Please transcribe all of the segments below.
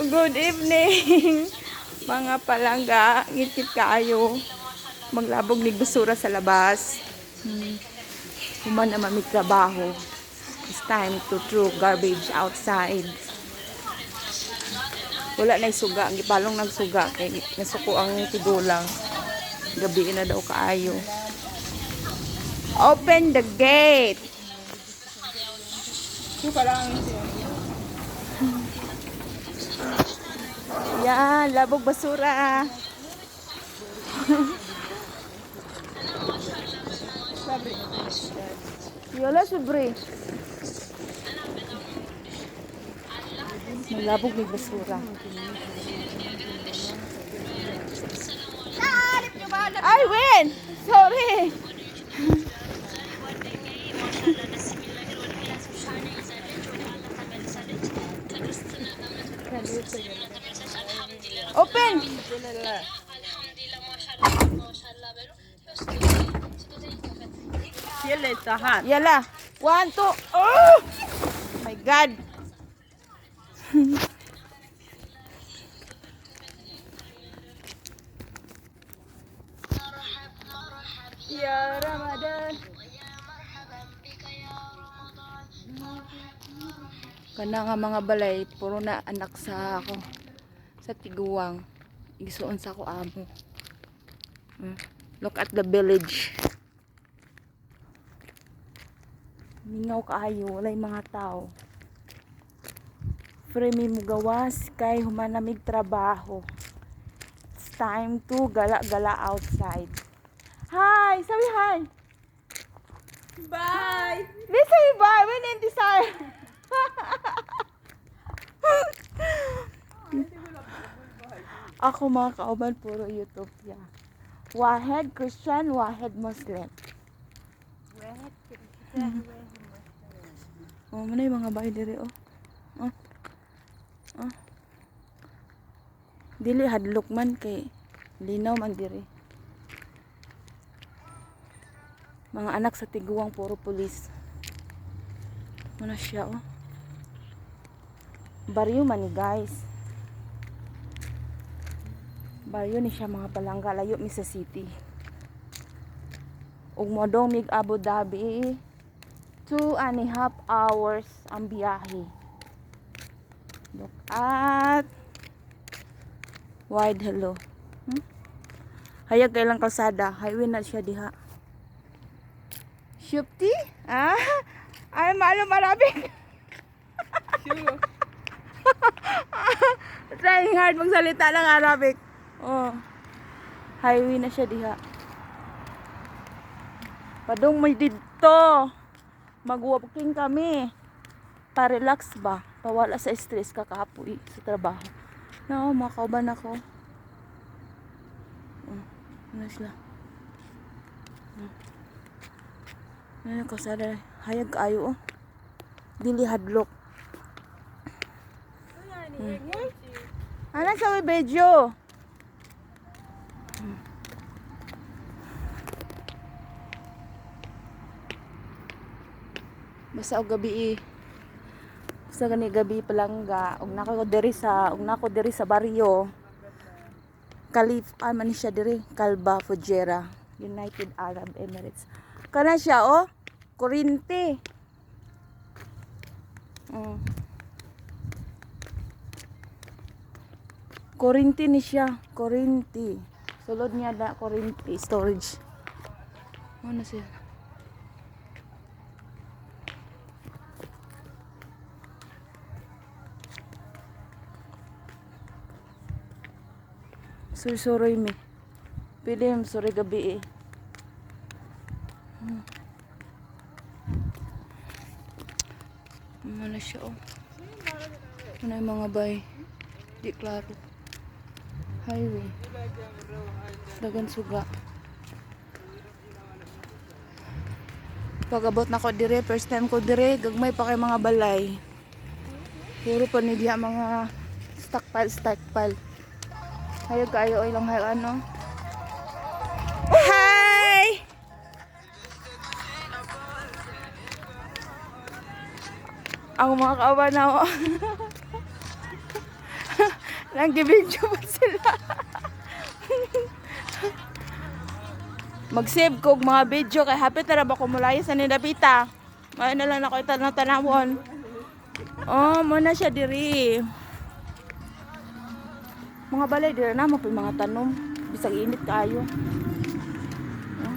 Good evening, mga palangga. Ngitngit kaayo. Maglabog ni basura sa labas. Human na mamig trabaho. It's time to throw garbage outside. Wala na suga. Ang gipalong nagsuga. Kay nasuko ang tigulang. Gabi na daw kaayo. Open the gate! Yan, labog basura. Yola, sobre. Malabog may basura. Ay, Wen! Sorry! Open! Yala. One, two. Oh! My God. Ya Ramadan. Kana nga mga balay, puro na anak sa ako. Sa tiguang. Igsuon sa ako amo. Look at the village. Mingaw kaayo, walay mga tao. Free mi mugawas kay humanamig trabaho. It's time to gala-gala outside. Hi! Sabi hi! Bye! Di say bye! When in desire. Ako, mga kauban, puro Utopia. Wahed Christian, wahed Muslim. Oh, muna yung mga bahay diri oh. Oh. Oh. Dili hadlok man kay linaw man diri. Mga anak sa tiguang puro pulis. Muna siya oh. Baryo man ni, guys. Baryo ni siya, mga palangga, layo mi sa city. Ug modong mig Abu Dhabi, 2.5 hours ang biyahe. Look at wide hello. Hayag kay lang kalsada, highway na siya diha. Shupti? Ah? Ay, malo Arabic. Sure. Trying hard magsalita ng Arabic. Oh. Highway na siya diha. Padong may didto. Mag-walking kami. Pa-relax ba? Pawala sa stress kakapoy sa trabaho. No, mga kauban ako. Oh, ano sila? Oh. Ano ko sa hayag kaayo oh. Dili hadlok. Ano sa video? Basta og gabi eh. Basta gani gabi palangga og nako diri sa og nako diri sa baryo. Kalif ah, man siya diri Kalba Fujairah, United Arab Emirates. Kana siya oh, kurinte. Kurinti ni siya, kurinti. Sulod niya da kurinti storage. Ano siya? Sursuroy mi. Pili yung suri gabi eh. Ano na siya oh. Ano yung mga bay? Di klaro. Highway. Dagan suga. Pag-abot na ko dire, first time ko dire, gagmay pa kay mga balay. Puro pa ni diha mga stockpile, stockpile. Hayag kayo ay lang hay ano. Hi! Ang mga kauban na ako. Nang gibidyo pa sila. Mag-save ko og mga video kay hapit na ra ba ko mulaya sa Nindapita. May na lang ako itanaw-tanawon. Oh, mo na siya diri. Mga balay diri na mo pa mga tanom. Bisag init kaayo. Oh.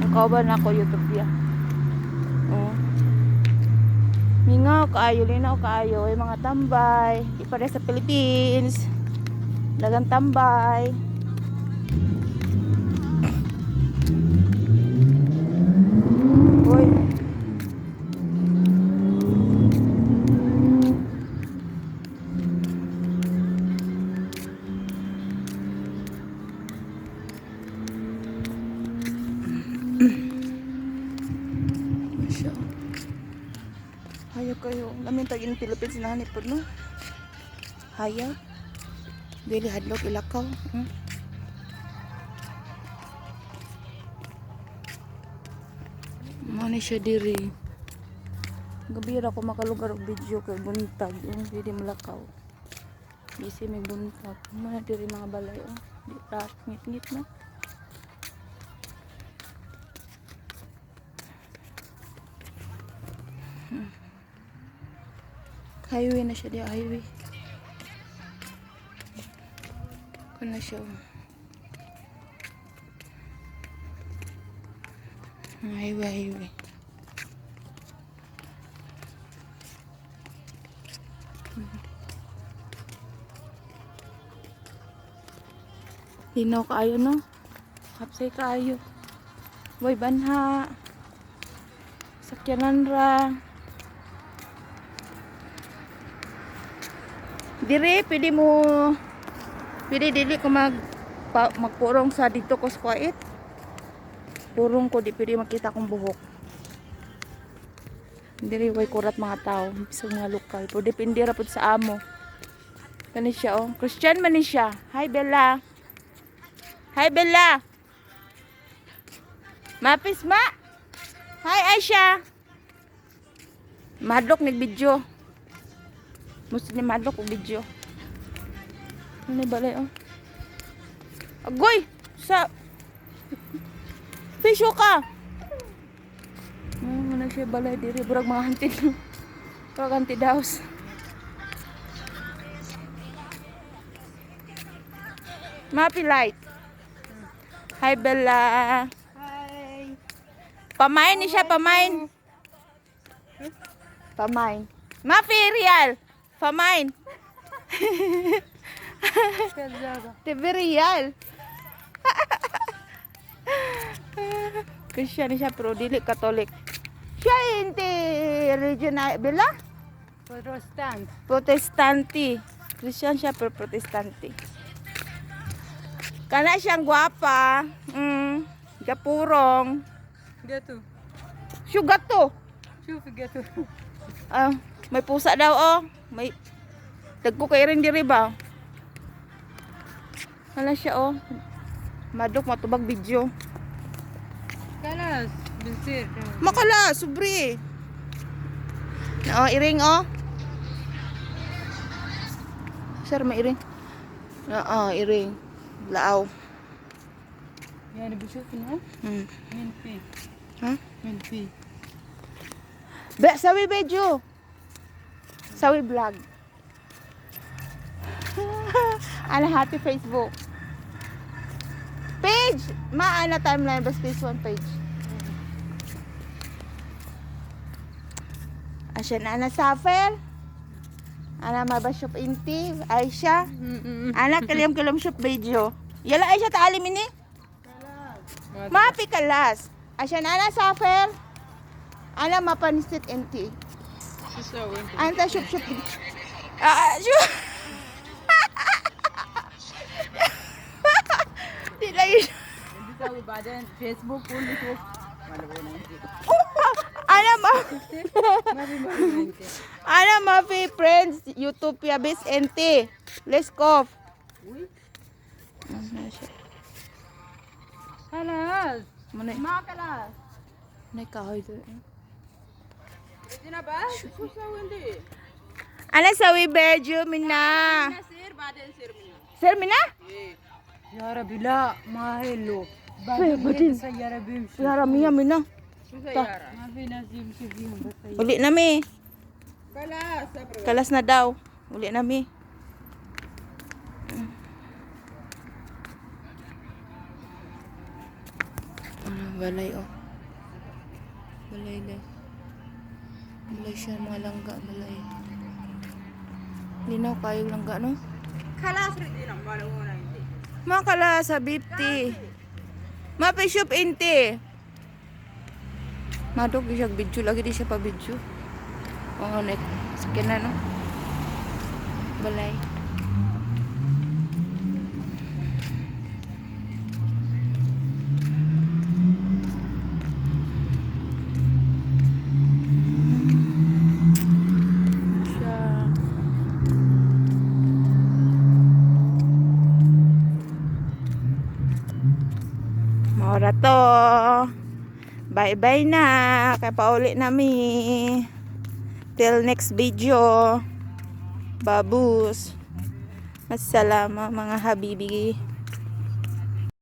Ang kauban ako Utopia. Oh. Mingaw kaayo, linaw kaayo, ay mga tambay. Di pare sa Philippines. Dagang tambay. Hoy. Siya. Hayo kayo. Lamin tag in Philippines na hanip no. Haya. Dili hadlok ilakaw. Mo ni siya diri. Gabi ra ko makalugar og video kay buntag. Yung dili malakaw. Busy may buntag. Mo na diri mga balay oh. Di ta ngit-ngit na. Highway na siya di highway. Kuna siya. Oh. Highway, highway. Linaw kaayo no? Hapsay kaayo. Boy banha. Sakyanan ra. Dire pwede mo pwede dili ko magpurong sa dito ko sa Kuwait. Purong ko di pwede makita akong buhok. Diri way kurat mga tao sa mga lokal. Pero depende ra pud sa amo. Kani siya oh. Christian man ni siya. Hi Bella. Hi Bella. Mapis ma. Hi Aisha. Madlok nag-video. Gusto ni Madlok og video. Ano balay oh. Agoy! Sa Fisyo ka! Oh, muna siya balay diri burag mga haunted. Burag haunted house. Mappy light. Hi Bella. Hi. Pamain ni siya, pamain. Pamain. Mafi real. Pamain. كذابة. TV real. Christian siya pero dili Catholic. Siya hindi religion na Bella? Protestant. Protestante. Christian siya pero protestante. Kana siyang gwapa. Gapurong. جاتو. Sugat to. شوفي جاتو. Ah, may pusa daw oh. May dagko kay rin diri ba? Hala siya oh. Madok matubag video. خلاص بنصير. Makala, sobre. Oh, iring oh. Sir, may iring. Oo, iring. Laaw. يعني بشوف انه مين فيه. Ha? مين فيه. Be, sawi video. Sawi vlog. Ana happy Facebook. Page! Maana timeline bas page one page. Asya na ana safel. Ana mabashop inti. Aisha. Ana kaliyam kaliyam shop video. Yala Aisha taalim ini. Mapi kalas. Asya na ana safel. Ana mapanisit inti. شو تسوي انت؟ Anta shop shop. Ah, shop. Di lagi. انت تسوي بعدين فيسبوك واللي شوف ولا بقول انت. Ana ma ما في ما في انت. Ana ma fi friends Utopia base NT. Let's go. وي. Ano siya? خلاص. Muna ما خلاص. na kahoy do. بس شو سوي انت؟ أنا سوي فيديو منا. سير بعدين سير منا. سير منا؟ يا ربي، لا، ما هلو. بعدين سيارة بيمشي. يا رمية منا. شو سيارة؟ ما في ناس يمشي فيهم بس. Uli na mi. خلاص صبر. Kalas na daw. Uli na mi. Ano, balay oh. Balay na. Balay siya, mga langga, balay. Linaw kayo langga, no? خلاص ردينا ما لو انت. Makala sa 50. Mapishop inti. Madog siya video lagi, di siya pa video. Oh, nek. Sige na, no. Balay. Siya. Mora to. Bye-bye na. Kaya pauli nami. Till next video. Babus. Masalama, mga habibi.